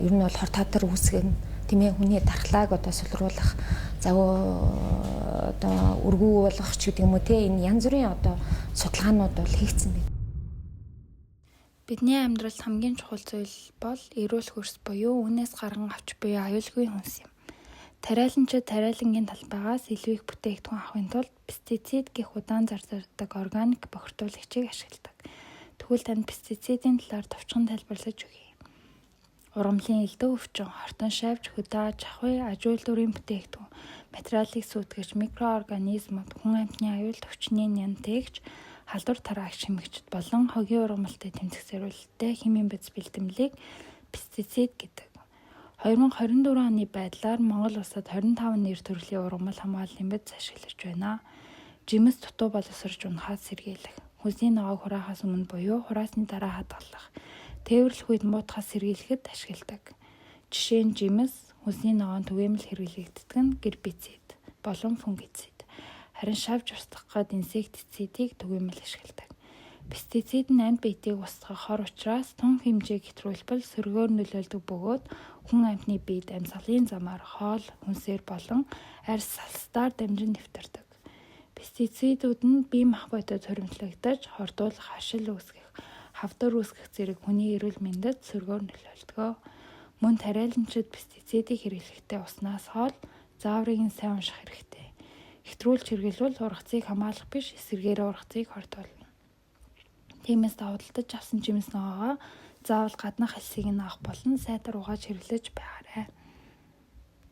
Ер нь бол хор тадар үүсгэн, тийм ээ, хүний дархлааг одоо сулруулах, загвар одоо өргүү болгох ч гэдэг юм уу те, энэ янз бүрийн одоо судалгаанууд бол хийгдсэн байна. Бидний амьдралд хамгийн чухал зүйл бол эрүүл хөрс буюу үүнээс гаран авч буй аюулгүй хүнс юм. Тариаланчид тариалангийн талбайгаас илүү их бүтээгдэхүүн авахын тулд пестицид гэх удаан зардаг органик бохирдуулагчийг ашигладаг. Тэгвэл танд пестицидийн талаар товчхон тайлбарлаж өгье. Ургамлын элдэв өвчин, хортон шавж, хөдөө аж ахуй, аж үйлдвэрийн бүтээгдэхүүн, материалыг сүйтгэгч микроорганизмууд, хүн амьтны аюулт өвчний нянтэгч, халдвар тараагч хэмхэгчид болон хогийн ургамалтай тэмцэх зориулттай химийн бодис бэлтгэлийг пестицид гэдэг. 2024 оны байдлаар Монгол улсад 25 нэр төрлийн ургамал хамгааллын бодис ашиглаж байна. Жимс дутуу боловсрож унахаас сэргийлэх, хүнсний ногоог хураахаас өмнө буюу хураасны дараа хадгалах, тээвэрлэх үед муутахаас сэргийлэхэд ашигладаг. Жишээ нь, жимс, хүнсний ногоон түгээмэл хэрэглэгддэг нь гербицид болон фунгицид. Харин шавж устгах гээд инсектицидийг түгээмэл ашигладаг. Пестицид нь амьд биетийг устгах хор учраас тун хэмжээг хэтрүүлбэл сөргөөр нөлөөлдөг бөгөөд хүн амьтны биед амьсгалын замаар, хоол хүнсээр болон арьс салстаар дамжин нэвтэрдэг. Пестицидүүд нь бие махбодод хуримтлагдаж, хордуулах, хашил үүсгэх, хавдар үүсгэх зэрэг хүний эрүүл мэндэд сөргөөр нөлөөлдөг. Мөн тариаланчид пестицидийг хэрэглэхдээ уснаас хоол зааврыг нь сайн унших хэрэгтэй. Хэтрүүлж хэрэглэвэл ургацыг хамгаалах биш, эсрэгээр ургацыг хордуулна. Тиймээс худалдаж авсан жимс ногоогоо заавал гаднах элсийг нь авах болон сайтар угааж хэрэглэж байгаарай.